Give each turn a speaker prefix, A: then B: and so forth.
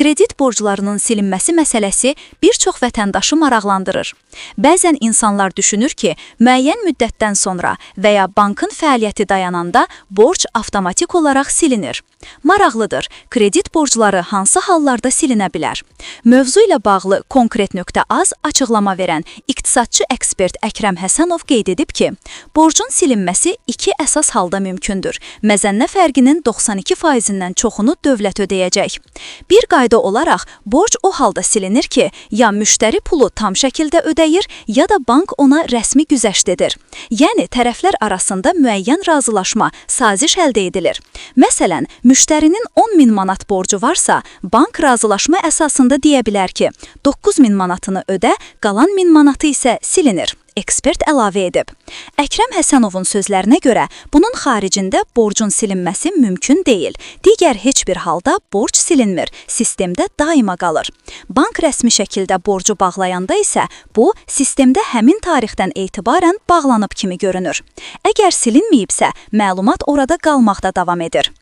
A: Kredit borclarının silinməsi məsələsi bir çox vətəndaşı maraqlandırır. Bəzən insanlar düşünür ki, müəyyən müddətdən sonra və ya bankın fəaliyyəti dayananda borc avtomatik olaraq silinir. Maraqlıdır, kredit borcları hansı hallarda silinə bilər? Mövzu ilə bağlı konkret.az açıqlama verən iqtisadçı ekspert Əkrəm Həsənov qeyd edib ki, borcun silinməsi iki əsas halda mümkündür. Məzənnə fərqinin 92%-dən çoxunu dövlət ödəyəcək. Bir qayda olaraq borc o halda silinir ki, ya müştəri pulu tam şəkildə ödəyir, ya da bank ona rəsmi güzəşt edir. Yəni tərəflər arasında müəyyən razılaşma, saziş əldə edilir. Məsələn, müştərinin 10 min manat borcu varsa, bank razılaşma əsasında deyə bilər ki, 9 min manatını ödə, qalan 1000 manatı isə silinir. Ekspert əlavə edib. Əkrəm Həsənovun sözlərinə görə bunun xaricində borcun silinməsi mümkün deyil. Digər heç bir halda borc silinmir, sistemdə daima qalır. Bank rəsmi şəkildə borcu bağlayanda isə bu sistemdə həmin tarixdən etibarən bağlanıb kimi görünür. Əgər silinməyibsə, məlumat orada qalmaqda davam edir.